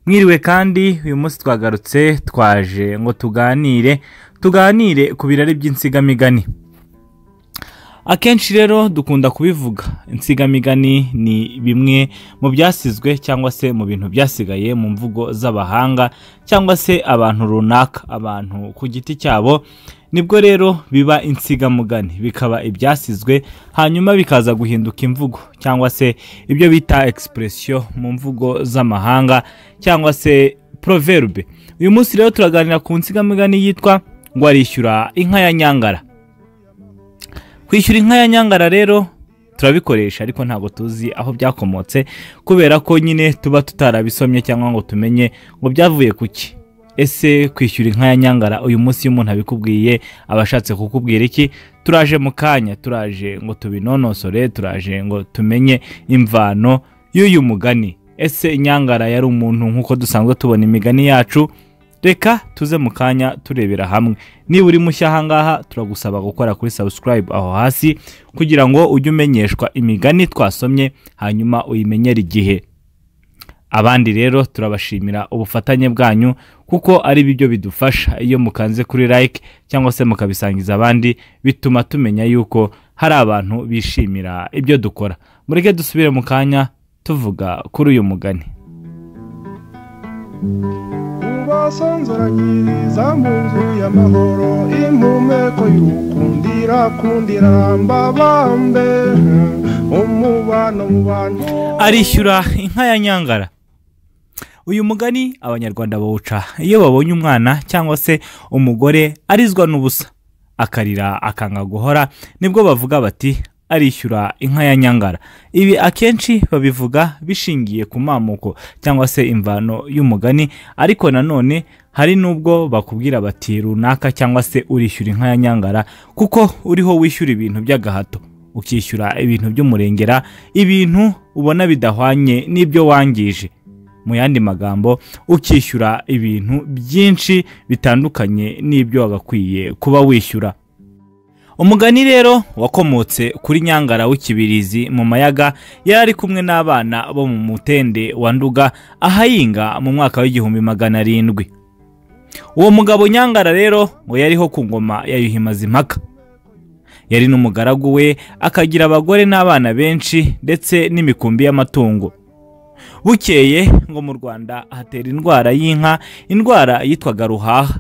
Mwiriwe kandi uyu munsi twagarutse twaje ngo tuganire ku birari by'insigamigani. Akenshi rero dukunda kubivuga, insigamigani ni bimwe mu byasizwe cyangwa se mu bintu byasigaye mu mvugo z'abahanga cyangwa se abantu runaka, abantu ku giti cyabo. Nibwo rero biba insigamugani, bikaba ibyasizwe hanyuma bikaza guhinduka imvugo cyangwa se ibyo bita expression mu mvugo z'amahanga cyangwa se proverbe. Uyu munsi rero turaganira ku nsigamugani yitwa ngo arishyura inka ya Nyangara. Kwishyura inka ya Nyangara rero turabikoresha, ariko ntabwo tuzi aho byakomotse kubera ko nyine tuba tutarabisomye cyangwa ngo tumenye ngo byavuye kuki. Ese kwishyura inka ya Nyangara uyu munsi iyo umuntu abikubwiye aba ashatse kukubwira iki? Turaje mu kanya, turaje ngo tubinonosore, turaje ngo tumenye imvano y'uyu mugani. Ese Nyangara yari umuntu nk'uko dusanzwe tubona imigani yacu? Reka tuze mu kanya turebera hamwe. Niba uri mushya aha ngaha turagusaba gukora kuri subscribe aho hasi kugira ngo ujye umenyeshwa imigani twasomye hanyuma uyimenyere igihe. Abandi rero turabashimira ubufatanye bwanyu kuko ari byo bidufasha. Iyo mukanze kuri like cyangwa se mukabisangiza abandi bituma tumenya yuko hari abantu bishimira ibyo dukora. Mureke dusubire mu kanya tuvuga kuri uyu mugani. Ubasonzoranyiriza mu nzu y'amahoro, impumeko y'ukundira kundira mbabambe umubano mu bantu. Arishyura inka ya Nyangara. Uyu mugani abanyarwanda bawuca iyo babonye umwana cyangwa se umugore arizwa n'ubusa akarira akanga guhora, nibwo bavuga bati arishyura inka ya Nyangara. Ibi akenshi babivuga bishingiye ku mamuko cyangwa se imvano y'umugani, ariko nanone hari nubwo bakubwira bati runaka cyangwa se urishyura inka ya Nyangara kuko uriho wishyura ibintu by'agahato, ukishyura ibintu by'umurengera, ibintu ubona bidahwanye n'ibyo wangije. Mu yandi magambo ukishyura ibintu byinshi bitandukanye n'ibyo wagakwiye kuba wishyura. Umugani rero wakomotse kuri Nyangara w'Ikibirizi mu Mayaga, yari ari kumwe n'abana bo mu Mutende wa Nduga ahayinga mu mwaka w'1700. Uwo mugabo Nyangara rero ngo yariho ku ngoma ya Yuhi Mazimpaka. Yari n'umugaragu we, akagira abagore n'abana benshi ndetse n'imikumbi y'amatungo. Bukeye ngo mu Rwanda hatera indwara y'inka, indwara yitwaga ruhaha,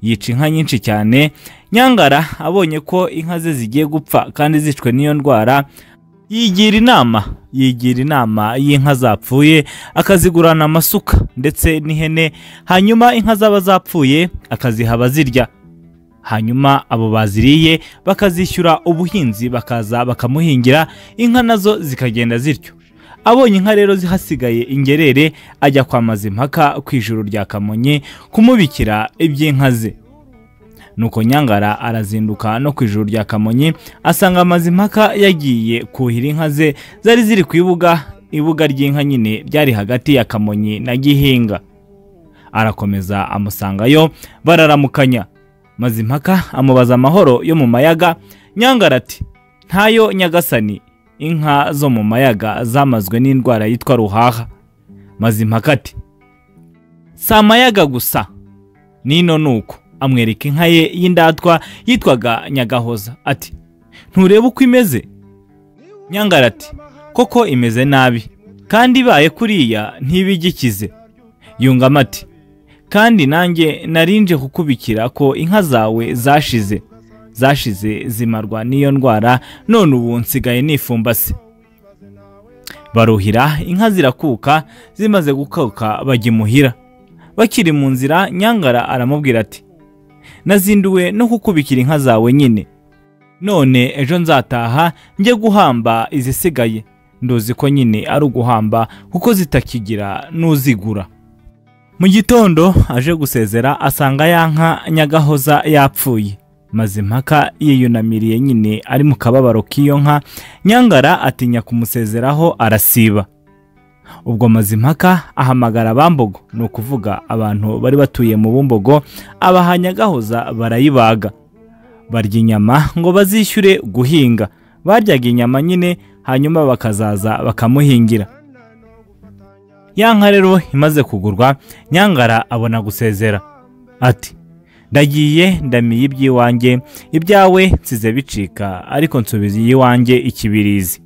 yica inka nyinshi cyane. Nyangara abonye ko inka ze zigiye gupfa kandi zicwe n'iyo ndwara, yigira inama y'inka zapfuye akazigurana amasuka ndetse n'ihene, hanyuma inka zaba zapfuye akaziha abazirya, hanyuma abo baziriye bakazishyura ubuhinzi bakaza bakamuhingira, inka nazo zikagenda zityo. Abonye inka rero zihasigaye ingerere, ajya kwa Mazimpaka ku ijuru rya Kamonyi kumubikira iby'inka ze. Nuko Nyangara arazinduka no ku ijuru rya Kamonyi asanga Mazimpaka yagiye kuhira inka ze zari ziri ku ibuga ry'inka nyine byari hagati ya Kamonyi na Gihinga. Arakomeza amusangayo bararamukanya. Mazimpaka amubaza amahoro yo mu Mayaga. Nyangara ati ntayo nyagasani, inka zo mu Mayaga zamazwe n'indwara yitwa ruhaha. Mazimpaka ati si Amayaga gusa nino. Nuko amwereka inka ye y'indatwa yitwaga Nyagahoza ati ntureba uko imeze? Nyangara ati koko imeze nabi, kandi ibaye kuriya ntibigikize. Yungamo ati kandi nanjye narinje kukubikira ko inka zawe zashize zimarwa n'iyo ndwara, none ubu nsigaye nifumbase. Baruhira inka zirakuka, zimaze gukuka bajya imuhira. Bakiri mu nzira Nyangara aramubwira ati nazinduwe no kukubikira inka zawe nyine, none ejo nzataha njye guhamba izisigaye, ndozi ko nyine ari uguhamba kuko zitakigira n'uzigura. Mu gitondo aje gusezera asanga ya nka Nyagahoza yapfuye. Mazimpaka yiyunamiriye nyine ari mu kababaro k'iyo nka. Nyangara atinya kumusezeraho arasiba. Ubwo Mazimpaka ahamagara abambogo, ni ukuvuga abantu bari batuye mu Bumbogo, abaha Nyagahoza barayibaga, barya inyama ngo bazishyure guhinga. Baryaga inyama nyine hanyuma bakazaza bakamuhingira. Ya nka rero imaze kugurwa, Nyangara abona gusezera ati: "Ndagiye, ndamiye iby'iwanjye, ibyawe nsize bicika, ariko nsubiza iwanjye ikibirizi."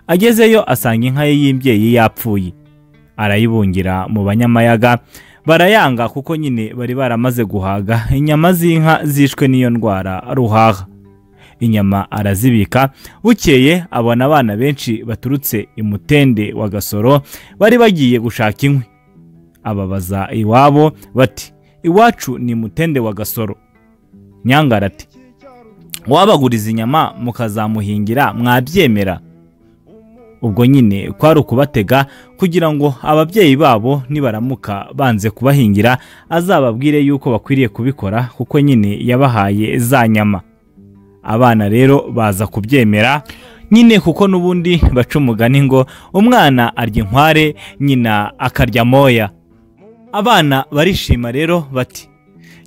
Agezeyo asanga inka ye y'imbyeyi yapfuye, arayibungira mu banyamayaga, barayanga kuko nyine bari baramaze guhaga inyama z'inka zishwe n'iyo ndwara ruhaha. Inyama arazibika. Bukeye abona abana benshi baturutse imutende wa Gasoro bari bagiye gushaka inkwi. Ababaza iwabo bati: "Iwacu ni mutende wa Gasoro." Nyangara ati: "Wabaguriza inyama mukazamuhingira mwabyemera?" Ubwo nyine kwari ukubatega kugira ngo ababyeyi babo nibaramuka banze kubahingira azababwire yuko bakwiriye kubikora, kuko nyine yabahaye za nyama. Abana rero baza kubyemera nyine, kuko n'ubundi baca umugani ngo umwana arya inkware nyina akarya moya. Abana barishima rero bati: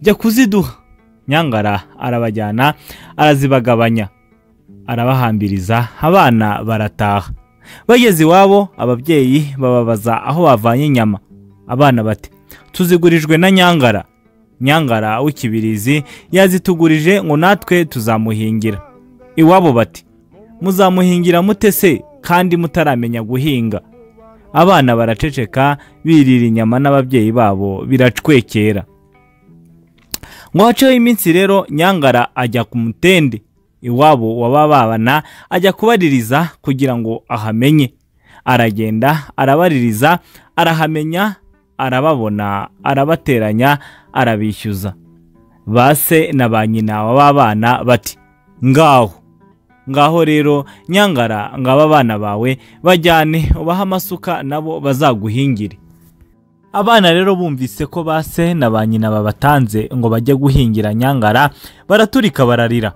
"Jya kuziduha." Nyangara arabajyana, arazibagabanya, arabahambiriza, abana barataha. Bageze iwabo ababyeyi bababaza aho bavanye inyama. Abana bati: "Tuzigurijwe na Nyangara. Nyangara w'ikibirizi yazitugurije ngo natwe tuzamuhingira." Iwabo bati: "Muzamuhingira mute se kandi mutaramenya guhinga?" Abana baraceceka, birira inyama n'ababyeyi babo biracwekera. Ngo haceho iminsi rero, Nyangara ajya ku mutende iwabo wababana, ajya kubaririza kugira ngo ahamenye. Aragenda arabaririza, arahamenya, arababona, arabateranya, arabishyuza. Base na ba nyina w'abana bati: "Ngaho ngaho rero Nyangara, ngaba abana bawe bajyane ubahe amasuka nabo bazaguhingire." Abana rero bumvise ko base na ba nyina babatanze ngo bajye guhingira Nyangara, baraturika bararira.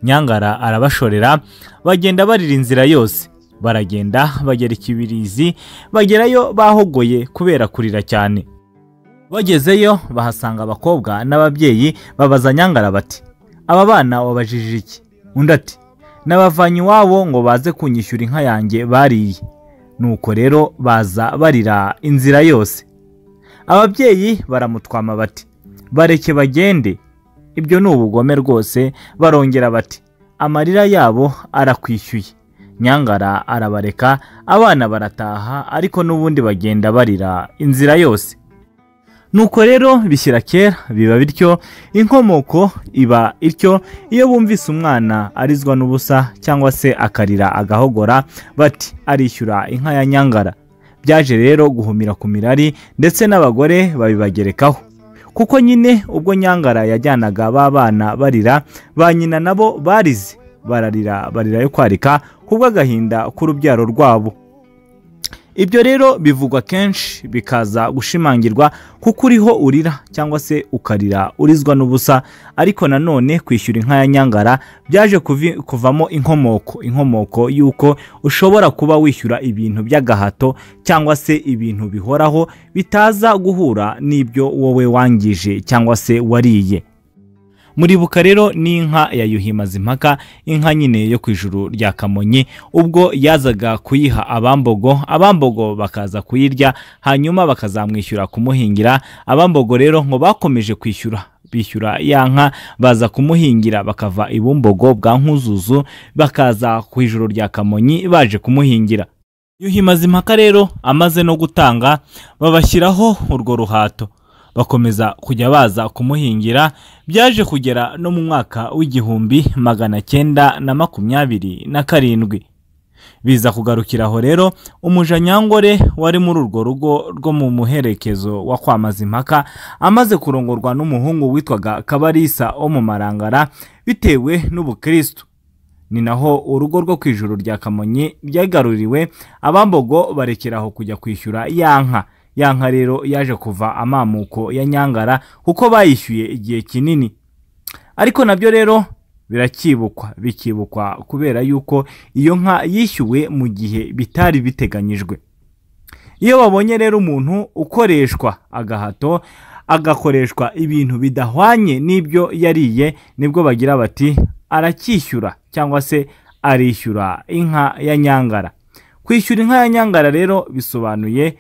Nyangara arabashorera, bagenda barira inzira yose. Baragenda bagera ikibirizi, bagerayo bahogoye kubera kurira cyane. Bagezeyo bahasanga abakobwa n'ababyeyi, babaza Nyangara bati: "Aba bana wabajije iki?" Undi ati: "Nabavanye iwabo ngo baze kunyishyura inka yanjye bariye." Nuko rero baza barira inzira yose. Ababyeyi baramutwama bati: "Bareke bagende, ibyo ni ubugome rwose." Barongera bati: "Amarira yabo arakwishyuye." Nyangara arabareka, abana barataha, ariko n'ubundi bagenda barira inzira yose. Nuko rero bishyira kera biba bityo, inkomoko iba ityo. Iyo bumvise umwana arizwa n'ubusa cyangwa se akarira agahogora, bati: "Arishyura inka ya Nyangara." Byaje rero guhumira ku mirari, ndetse n'abagore babibagerekaho, kuko nyine ubwo Nyangara yajyanaga ba bana barira, ba nyina nabo barize bararira, barira yo kwarika kubw'agahinda k'urubyaro rwabo. Ibyo rero bivugwa kenshi bikaza gushimangirwa kuko uriho urira cyangwa se ukarira urizwa n'ubusa. Ariko nanone kwishyura inka ya Nyangara byaje kuvamo inkomoko y'uko ushobora kuba wishyura ibintu by'agahato cyangwa se ibintu bihoraho bitaza guhura n'ibyo wowe wangije cyangwa se wariye. Muribuka rero n'inka ya Yuhi Mazimpaka, inka nyine yo ku ijuru rya Kamonyi, ubwo yazaga kuyiha abambogo, abambogo bakaza kuyirya, hanyuma bakazamwishyura kumuhingira. Abambogo rero ngo bakomeje kwishyura, bishyura ya nka, baza kumuhingira, bakava ibumbogo bwa Nkuzuzu bakaza ku ijuru rya Kamonyi baje kumuhingira. Yuhi Mazimpaka rero amaze no gutanga, babashyiraho urwo ruhato, bakomeza kujya baza kumuhingira. Byaje kugera no mu mwaka w'1927 biza kugarukiraho rero. Umuja Nyangore wari muri urwo rugo rwo mu muherekezo wa kwa Mazimpaka amaze kurongorwa n'umuhungu witwaga Kabarisa wo mu Marangara bitewe n'ubukristo. Ni naho urugo rwo ku ijuru rya Kamonyi ryagaruriwe, abambogo barekeraho kujya kwishyura ya nka. Ya nka rero yaje kuva amamuko ya Nyangara kuko bayishyuye igihe kinini. Ariko nabyo rero biracyibukwa, bikibukwa kubera yuko iyo nka yishyuwe mu gihe bitari biteganyijwe. Iyo babonye rero umuntu ukoreshwa agahato, agakoreshwa ibintu bidahwanye n'ibyo yariye, nibwo bagira bati: "Aracyishyura cyangwa se arishyura inka ya Nyangara." Kwishyura inka ya Nyangara rero bisobanuye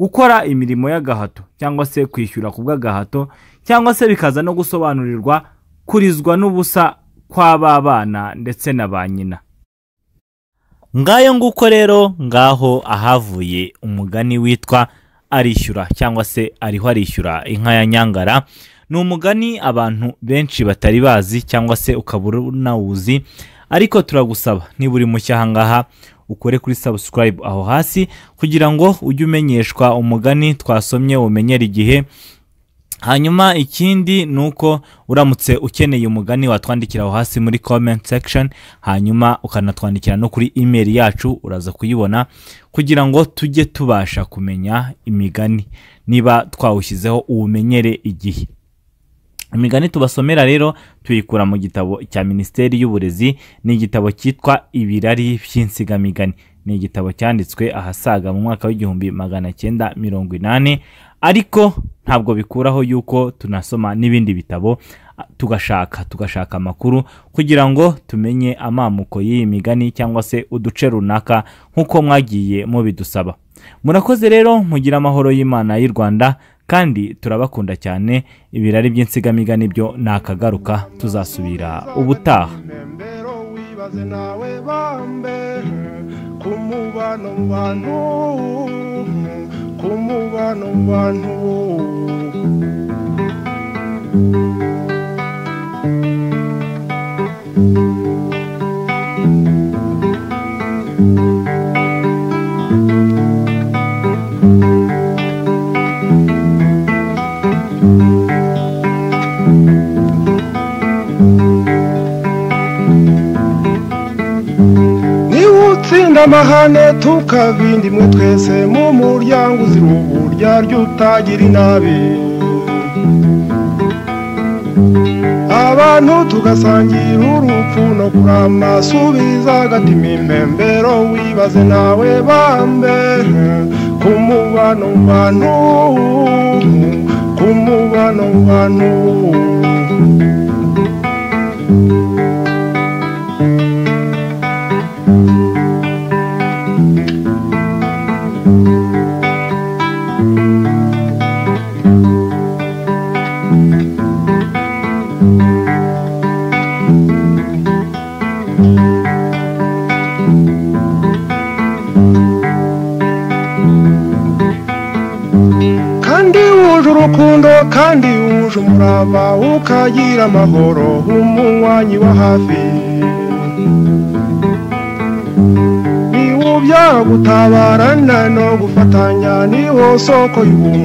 gukora imirimo y'agahato cyangwa se kwishyura ku bw'agahato, cyangwa se bikaza no gusobanurirwa kurizwa n'ubusa kw'aba bana ndetse na ba nyina. Ngayo nguko rero, ngaho ahavuye umugani witwa arishyura cyangwa se ariho arishyura inka ya Nyangara. Ni umugani abantu benshi batari bazi cyangwa se ukaba unawuzi, ariko turagusaba niba uri mushya aha ngaha ukore kuri subscribe aho hasi kugira ngo ujye umenyeshwa umugani twasomye umenyere igihe. Hanyuma ikindi ni uko uramutse ukeneye umugani watwandikira aho hasi muri comment section, hanyuma ukanatwandikira no kuri email yacu, uraza kuyibona kugira ngo tujye tubasha kumenya imigani niba twawushyizeho uwumenyere igihe. Imigani tubasomera rero tuyikura mu gitabo cya Minisiteri y'Uburezi, ni igitabo cyitwa Ibirari by'Insigamigani. Ni igitabo cyanditswe ahasaga mu mwaka w'1980, ariko ntabwo bikuraho yuko tunasoma n'ibindi bitabo, tugashaka amakuru kugira ngo tumenye amamuko y'iyi migani cyangwa se uduce runaka nk'uko mwagiye mubidusaba. Murakoze rero, mugira amahoro y'Imana y'u Rwanda, kandi turabakunda cyane. Ibirari by'insigamigani byo nakagaruka, tuzasubira ubutaha. Wibaze nawe bambe kumubano mu bantu, kumubano mu bantu. Utsinda amahane tukabindi mwe twese mu muryango uzira uburyarya utagira inabi, abantu tugasangira urupfu no kurama, subiza agatima impembero wibaze nawe bambe kumubano mu bantu, kumubano mu bantu. Kandi wuje urukundo, kandi wuje umurava, ukagira amahoro umunywanyi wa hafi, niwo byagutabarana no gufatanya, niwo soko y'ubumwe.